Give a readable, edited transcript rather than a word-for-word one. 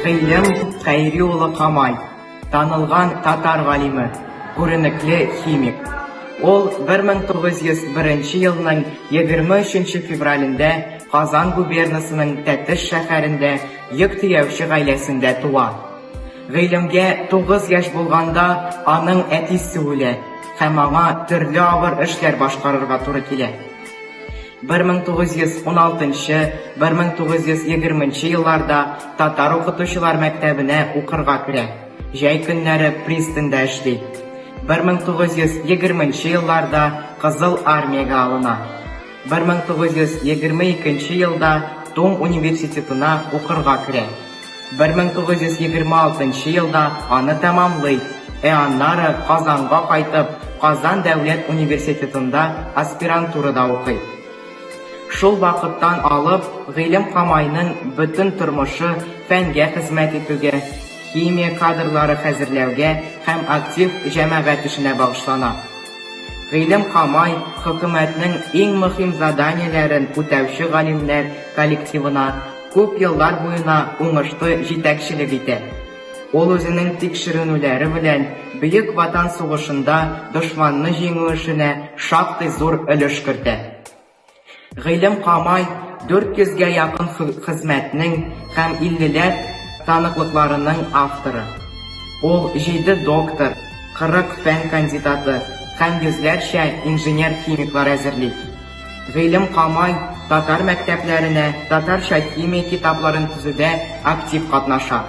Гыйлем Хәйри улы Камай, танылган татар галиме, күренекле химик. Ул 1901 елның 23 февралендә Казан губернасының Тәтеш шәһәрендә йөк төяүче гаиләсендә туа. Гыйлемгә 9 яшь булганда аның әтисе үлә һәм аңа төрле авыр эшләр башкарырга туры килә. 1916-1920 елларда татар укытучылар мәктәбенә укырга керә, җәй көннәре пристаньда эшли. 1920 елларда Кызыл Армиягә алына. 1922 елда Тум университетына укырга керә. 1926 елда аны тәмамлый, ә аннары Казанга кайтып, Казан дәүләт университетында аспирантурада укый. Шул вакыттан алып, Гыйлем Камайның бөтен тормышы фәнгә хезмәт итүгә, химия кадрлары хәзерләүгә һәм актив җәмәгать эшенә багышлана. Гыйлем Камай хөкүмәтнең иң мөһим заданиеләрен үтәүче галимнәр коллективына күп еллар буена уңышлы җитәкчелек итә. Ул үзенең тикшеренүләре белән Бөек Ватан сугышында дошманны җиңү эшенә шактый зур өлеш кертә. Гыйлем Камай 400 гә якын хезмәтнең һәм иллеләп таныклыкларының авторы. Ул җиде доктор, 40 фән кандидаты һәм йөзләрчә инженер-химиклар әзерли. Гыйлем Камай татар мәктәпләренә татарча химия китапларын төзүдә актив катнаша.